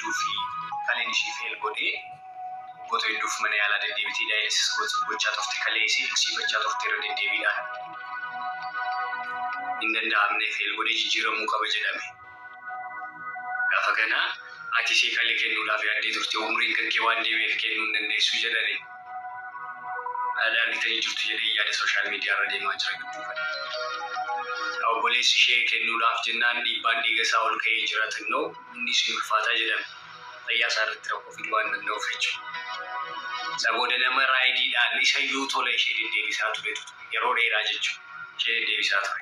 hedduu fi kaleen ishii fail godhee waggoota hedduuf mana yaalaa deddeebitee dialysis gochaa turte, kalee ishii dhiqsiifachaa turte irra deddeebiidhaan. Hin danda'amne, fail godhee jijjiiramuu qaba jedhame. Gaafa kana ati ishee kalee kennuudhaaf yaaddee turte, umriin kan kee waan deemeef kennuu hin dandeessu jedhani. Argitanii jirtu jedhee yaada, social media irra deemaa jira gidduu kana. Obboleessi ishee kennuudhaaf jennaan dhiibbaan dhiiga isaa ol ka'ee jira, xinnoo inni isin ulfaataa jedhame. Fayyaa isaa irratti rakkoo fiduu waan danda'uuf jechuudha. Isa booda nama raaydiidhaan isa iyyuu tola ishee deddeebisaa turetu ture. Yeroo dheeraa jechuudha. Ishee deddeebisaa ture.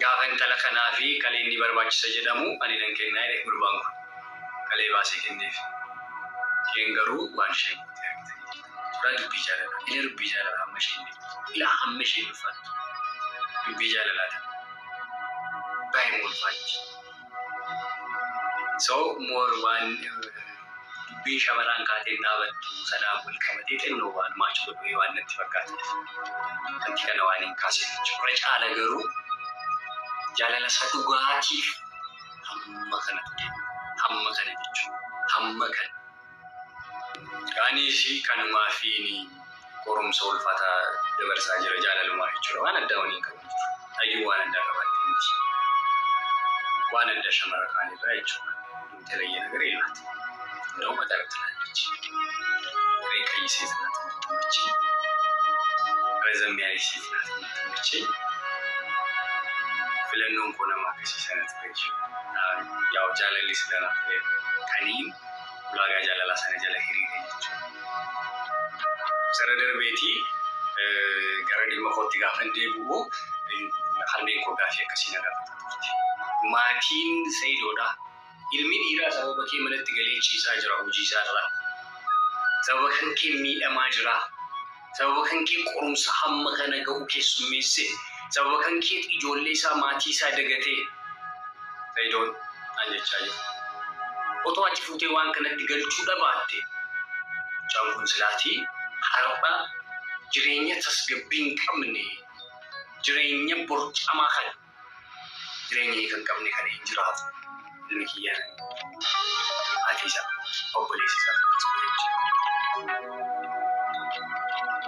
Gaafa intala kanaa fi kaleen ni barbaachisa jedhamu, ani nan kennaa jedhe gurbaan kun. Kalee baasee kenneef. Isheen garuu waan isheen goote argitanii jirtu. Suuraa dubbii jaalalaa. Ila dubbii jaalalaa hamma isheen beektu. Ila hamma isheen ulfaattu. Dubbii jaalalaa ta'a. Baay'ee ulfaatti. So more waan dubbiin shamarraan kaateen dhaabattu sanaaf wal qabatee xinnoo waan match godhee waan natti fakkaateef. Wanti kana waan hin kaasne jechuudha. Irra caala garuu jaalala isa dhugaatiif hamma kanatu deema. Hamma kana jechuudha. Hamma kana. Anis kanumaa fi qorumsa ulfaataa dabarsaa jira jaalalumaa jechuudha. Waan addaa waliin qabu jechuudha. Hayyuu waan addaa qabaattee miti. Waan addaa shamara kaanirraa jechuudha. የተለየ ነገር የላትም። እንደውም አጠር ትላለች። እኔ ቀይ ሴት ናት የምትመቸኝ፣ ረዘም ያለች ሴት ናት የምትመቸኝ። Filannoon koo nama akkasii sana ture jechuudha. Yaa'u jaalalli sila naaf ta'e kaniin ulaagaa jaalalaa sana jala hiriire jechuudha. Sara darbeetii gara dhimma kootti gaafa deebi'u, harmeen koo gaafii akkasii na gaafata turte. Maatiin Sayidoodha. Ilmi dhiiraa sababa kee manatti galee ciisaa jira hojii isaa irraa. Sababa kan kee miidhamaa jira. Sababa kan kee qorumsa hamma kana gahu keessummeesse. Sababa kan kee ijoollee isaa, maatii isaa dagatee. Sayidoon naan jechaa jiru. Otoo ati fuutee waan kanatti galchuu dhabaatte, mucaan kun silaatii har'a jireenya tasgabbii hin qabne, jireenya borcamaa kana, jireenya hiika hin qabne kana hin jiraatu. Ilmi kiyyaan haati isaa, obboleessi isaa akkasuma jechuudha.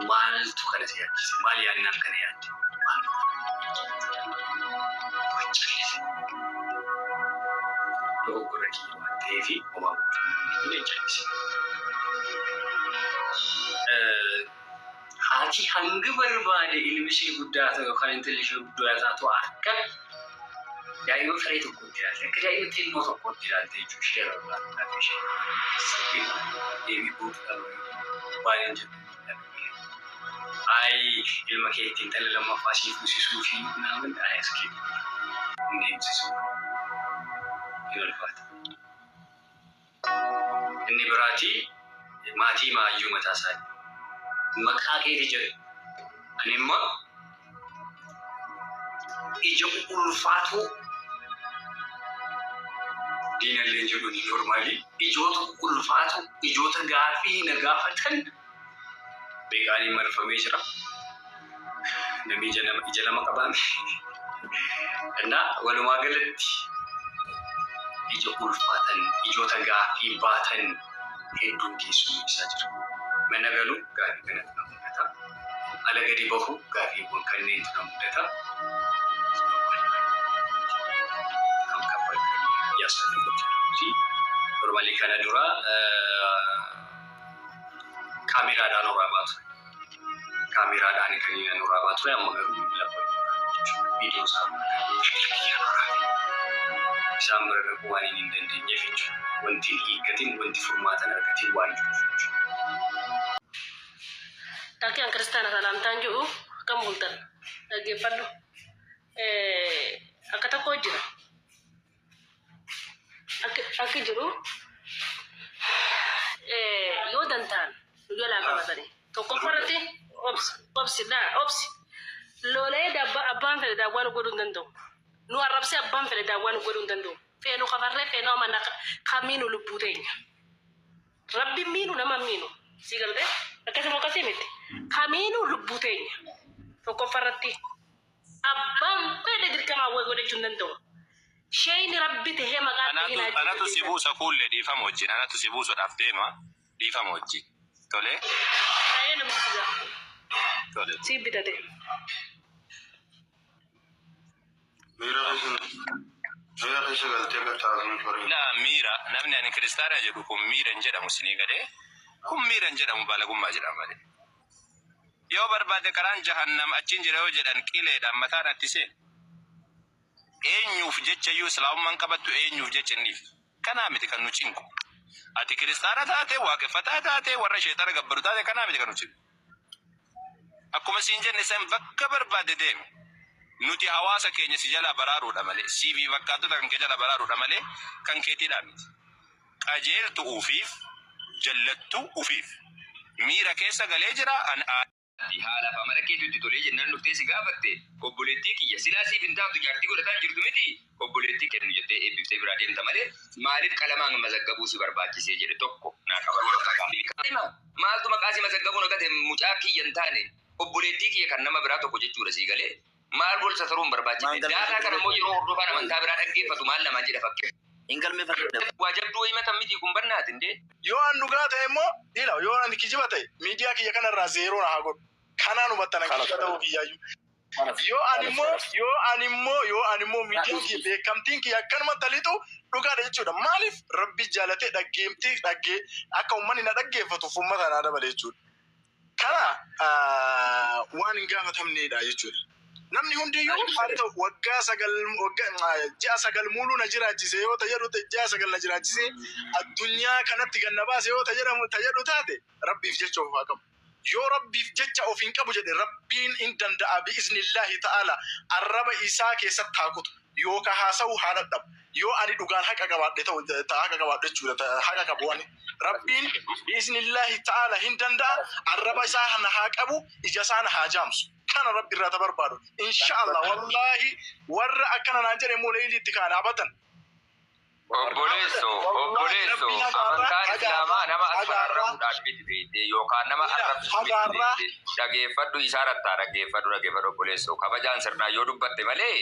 Maaltu kana si yaachise? Maal yaadnaan kana yaadde? Maaltu callise? Dogoggora kiyya waan ta'eef homaa gochuu hin dandeenye, callise. Haati hanga barbaade ilmi ishee guddaa ta'u yookaan intalli ishee guddaa taatu, akka daa'ima firee tokkotti ilaalte, akka daa'ima xinnoo tokkotti ilaalte jechuudha. Ishee irra ulaataa ishee deebii guutuu dhabame waan hin jedhu. Ayi, ilma keetti intala lammaffaa sii fuusisuu fi naaman ayi hin deemsisu, hin ulfaata. Inni biraatii maatii maayyuu mataa isaanii maqaa keeti jedhu. Ani immoo ija ulfaatu diinallee jedhu ni normally ijoota ulfaatu, ijoota gaafii na gaafatan beekaaniin marfamee jira. Namni ija lama qabaame. Innaa walumaa galatti ija ulfaatan, ijoota gaafii baatan hedduun keessummeessaa jira. Mana galu gaafii kanatu na mudata. Ala gadi bahu gaafiiwwan kanneentu na mudata. በጣም ከባድ እያሳለፉት ያሉት normally kana dura kaameraadhaan waraabaa ture. Kaameraadhaan kan inni waraabaa ture, amma garuu bilbila koo jechuudha. Viidiyoo isaa isaan bira dhaquu waan hin dandeenyeef jechuudha. Wanti hin hiikkatin, wanti furmaata hin argatin waan jiruuf jechuudha. Takkeen kiristaana salaamtaan jiru akkam bultan? Dhaggeeffadhu. Akka tokko jira. Akki jiru yoo danda'an nu jalaa qabatanii. Tokkoffaa irratti obsi, obsi, laa obsi. Lolee abbaan fedhe daawwaa nu godhuu hin danda'u. Nu arrabsee abbaan fedhe daawwaa nu godhuu hin danda'u. Feenu kafarree, feenu amana, kamiinu lubbuu teenya. Rabbi miinu, nama miinu. Si galtee akkasuma akkasii miti. Kamiinu lubbuu teenya. Tokkoffaa irratti abbaan fedhe dirqama hawwa godhachuu hin danda'u. Sheeyni rabbi tahee maqaa Anatu tahinaa anatu si buusa kuullee dhiifama wajjin. Anatu si buusuudhaaf deema dhiifama wajjin. Tole. Ta'ee nama buusa. Tole. Si bitate. Miira keessa galtee akka taasisu bareeda. Laa miira namni ani kiristaana jedhu kun miira hin jedhamu sinii galee kun miira hin jedhamu baalagummaa jedhama malee. Yoo barbaade karaan jahannam achiin jira yoo jedhan qileedhaan mataan atti seena. Eenyuuf jecha iyyuu islaamummaan qabattu eenyuuf jecha inni kanaa miti kan nu cinqu. Ati kiristaana taate waaqeffataa taate warra sheexana gabbaru taate kanaa miti kan nu cinqu. Akkuma siin jenne san bakka barbaade deemi. Nuti hawaasa keenya si jalaa baraaruudha malee CV fakkaattota kan kee jala baraaruudha malee kan keetiidhaa miti. Qajeeltu ufiif jallattu ufiif. Miira keessa galee jira an Haala fi amala keetu itti tolee jennaan dhuftee si gaafatte obboleettii kiyya silaa siif hin taatu jaartii godhataa hin jirtu miti obboleettii kennu jettee eebbiftee biraa deemta malee maaliif qalamaan mazaggabuu si barbaachisee jedhe tokko naa qabadhu. Maaltu maqaa si mazaggabuu naqate mucaa kiyya hin taane obboleettii kiyya kan nama biraa tokko jechuudha sii galee maal wal sataruun barbaachifne daataa kana immoo yeroo hordofaan amantaa biraa dhaggeeffatu maal namaan jedha fakkii. Hin galmeeffatu. Waa jabduu himatan miti kun bannaatin dee. Yoo an dhugaa ta'e immoo dhiira yoo ani kijiba ta'e miidiyaa kiyya kanarraa zeeroo na haa godhu. Kanaan hubattan an kijiba ta'uu kiyyaayyuu. Yoo ani immoo miidiyaan kiyya beekamtiin kiyya akkanumatti aliixu dhugaadha jechuudha. Maaliif rabbi jaalatee dhaggeemtii dhaggee akka uummanni na dhaggeeffatuuf uummata naa dabale jechuudha. Kana waan hin gaafatamnedha jechuudha. Namni hundiyyuu haa ta'u waggaa 9 waggaa ji'a 9 muuluu na jiraachise yoo ta'e ji'a 9 na jiraachise addunyaa kanatti ganna baase yoo ta'e taate rabbiif jecha of haa qabu. Yoo rabbiif jecha of hin qabu jedhe rabbiin hin danda'a bi'iznillaahi ta'ala arraba isaa keessatti haa kutu yookaan haasa'uu haa dadhabu. Yoo ani dhugaan haqa qabaadhe ta'u haqa qabaadhe jechuudha haqa qabu ani. Rabbiin bi'iznillaahi ta'ala hin danda'a arraba isaa na haa qabu ija isaa na haa jaamsu. Kana rabbi irraa ta barbaadu. Insha Allah wallaahi warra akkana naan jedhe immoo leeyilii itti kaana abatan. Obboleesso, obboleesso, amantaan islaamaa nama asfararramuudhaan miti beekte yookaan nama arrabsu miti beekte dhageeffadhu isaa rattaa dhaggeeffadhu dhaggeeffadhu obboleesso kabajaan sirnaa yoo dubbatte malee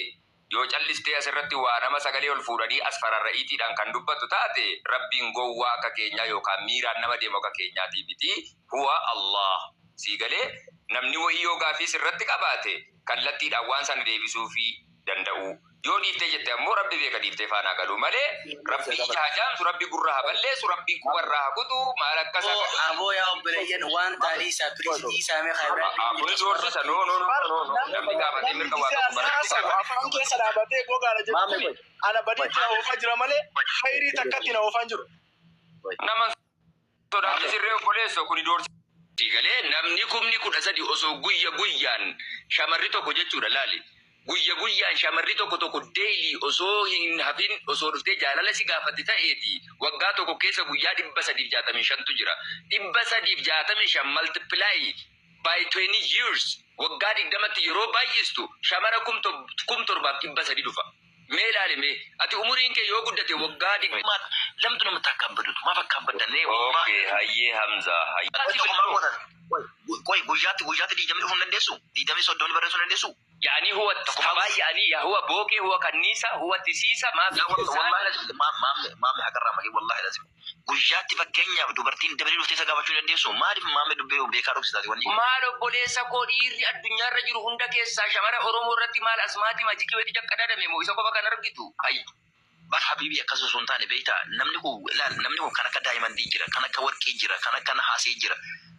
yoo callistee asirratti waa nama sagalee ol fuudhanii asfararra'iitiidhaan kan dubbattu taate rabbiin gowwaa akka keenyaa yookaan miiraan nama deemu akka keenyaatii miti huwa Allah sii galee namni wayii yoo gaafii sirratti qabaate kallattiidhaan waan sana deebisuufii danda'u. Yoo dhiiftee jette ammoo rabbi beeka dhiiftee faanaa galuu malee rabbi ija haa jaamsu rabbi gurra haa balleessu rabbi qubarraa haa kutu maal akkas akka. Aboo yaa obboleeyyan waan taanii isaa piriisitii isaa mee kaa Aboo doorsisa no no no no no namni gaafatee mirga waa tokko baratti qaba. Afaan keessa dhaabatee gogaadha jechuun ana badiitti na oofaa jira malee khayrii takkatti na oofaa jiru. Nama sodaachisirree obboleesso kuni doorsisa. Galee namni 13,000 osoo guyya guyyaan shamarri tokko jechuudha laali. Guyya guyyaan shamarri tokko tokko daily osoo hin hafin osoo dhuftee jaalala si gaafatti ta'eeti waggaa tokko keessa guyyaa 365tu jira. 365 multiply by 20 years waggaa 20tti yeroo baay'istu shamara 7300 dhufa. Mee ilaali mee ati umuriin kee yoo guddate waggaa 20. Lamtu namatti akka baddutu maaf akka baddannee. Okay, hayyee Hamza. Hayyee. Qoy guyyaatti 20 dhufuu hin dandeessu? 20 30 barreessuu hin dandeessu? يعني هو يعني هو بوكي هو كنيسة هو تسيسة ما في. والله لازم maame haqarraa maqee wallahi lazim guyyaatti fakkeenyaaf dubartiin dabalii dhuftee isa gaafachuu hin dandeessu? Maaliif maame dubbee beekaa dhoksitaati wanni? Maal obboleessa koo dhiirri addunyaarra jiru hunda keessaa shamara Oromoo irratti maal asmaati majikii wayii jaqqadadame moo isa qofa kan argitu? Hayy. Bar habiibii akkas osoo hin taane beektaa namni kun laal namni kun kan akka daa'imandii jira kan akka warqii jira kan akka nahaasee jira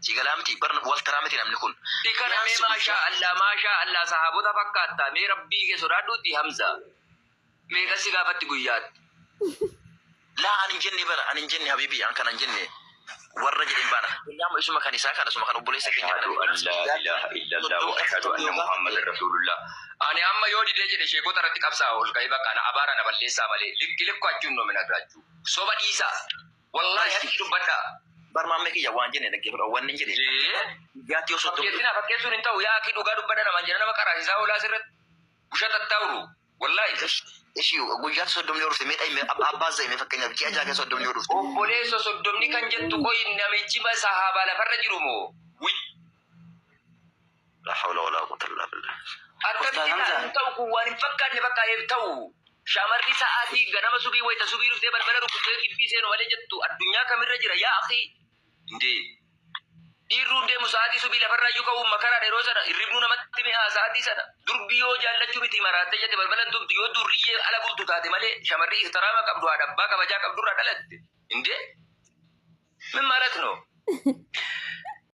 si galaa miti bar wal taraa miti namni kun. Kana mee maashaa Allah maashaa Allah sahaabota fakkaata mee rabbii kee sodaadhuuti Hamza. Meeqa si gaafatti guyyaatti? Laa ani hin jenne bara ani hin jenne habiibii an kana hin jenne warra jedheen baana. Nama isuma kan isaa kana isuma kan obboleessa keenya أشهد kana. أن لا إله إلا الله وأشهد أن محمدا رسول الله. Ani amma yoo didee jedhe sheekota irratti qabsaa ol ka'ee bakka ana abaara na balleessaa malee likki likku achuun noomina jiraachuu. Soba dhiisaa. Wallaahi harki dubbadhaa. Bar maammee kiyya waan jenne dhaggeeffadhu wanni hin jedhe. Guyyaatti yoo 30. Fakkeessinaa fakkeessuun hin ta'u yaa akii dhugaa dubbadha namaan jedha nama qaraasisaa oolaa asirratti. Busha tattaa'uru. Wallaahi. Ishi guyyaatti 30 yoo dhufte mee abbaa zayime fakkeenyaaf ji'a 6 keessa 30 yoo dhufte. Obboleessa 30 kan jettu qoyi namichi sahaabaa lafarra jiru moo? Wi. La hawla wala quwwata illa billah. Akkamitti ta'u ta'u kun waan hin fakkaanne bakka ta'u. Shamarri sa'aatii ganama subii wayita subii dhuftee balbala rukuttee gibbii seenu malee jettu addunyaa kamirra jira yaa akhi? Indee dhiirruun deemu sa'aatii subii lafarraa iyyuu ka'uun makaraa yeroo sana hirribnuu namatti mi'aa sa'aatii sana. Durbi yoo jaallachuu miti maraattee jette balbala tumtu yoo durriyyee ala bultu taate malee shamarri ihtiraama qabdu haadha abbaa kabajaa qabdurraa dhalatte. Indee min ማለት ነው?